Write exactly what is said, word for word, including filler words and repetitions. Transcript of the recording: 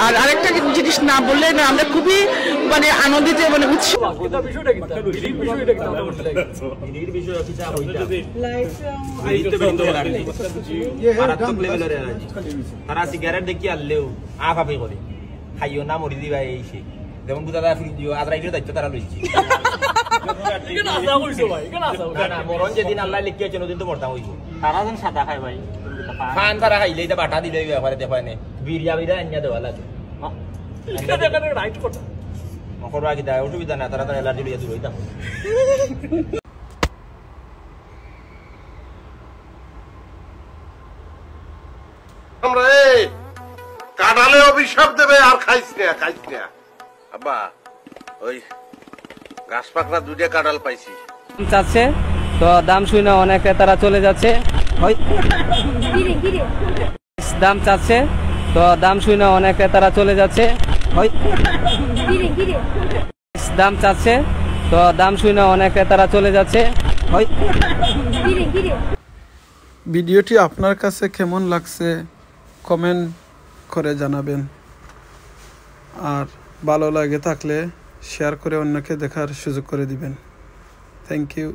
আর আরেকটা জিনিস না বললে না, আমরা খুবই মানে আনন্দিত, মানে উৎসাহ। মারাত্মক লেভেলের অ্যালার্জি। তারা সিগারেট দেখি আনলেও আফ আফি করে, খাইও না, মরি দিবা, এই সেই। যেমন বুঝা যায়, ফিরিজ দিও, আজ রাইতের দায়িত্ব তারা লইছে। না, না, মরণ যেদিন আল্লাহ লিখিয়েছেন, ওদিন তো মরতাম হইব। তারা যেন সাদা খায় ভাই। পান তারা খাইলে এটা বাটা দিলে ওই ব্যাপারে দেখো এনে। বিড়িয়া বিড়া আনিয়া দেওয়া লাগে। মকর বাকি দেয়, অসুবিধা না, তারা তারা অ্যালার্জি লইয়া দূর হইতাম। আমরা এই কাঁঠালে অভিশাপ দেবে, আর খাইস না, খাইস না। আব্বা, ওই গাছ পাকড়া দুইটা কাঁঠাল পাইছি। চাচ্ছে, তো দাম শুনে অনেক ক্রেতারা চলে যাচ্ছে। ওই দাম চাচ্ছে, তো দাম শুনে অনেক ক্রেতারা চলে যাচ্ছে। ওই দাম চাচ্ছে, তো দাম শুনে অনেক ক্রেতারা চলে যাচ্ছে। ওই ভিডিওটি আপনার কাছে কেমন লাগছে, কমেন্ট করে জানাবেন। আর ভালো লাগে থাকলে শেয়ার করে অন্যকে দেখার সুযোগ করে দিবেন। Thank you.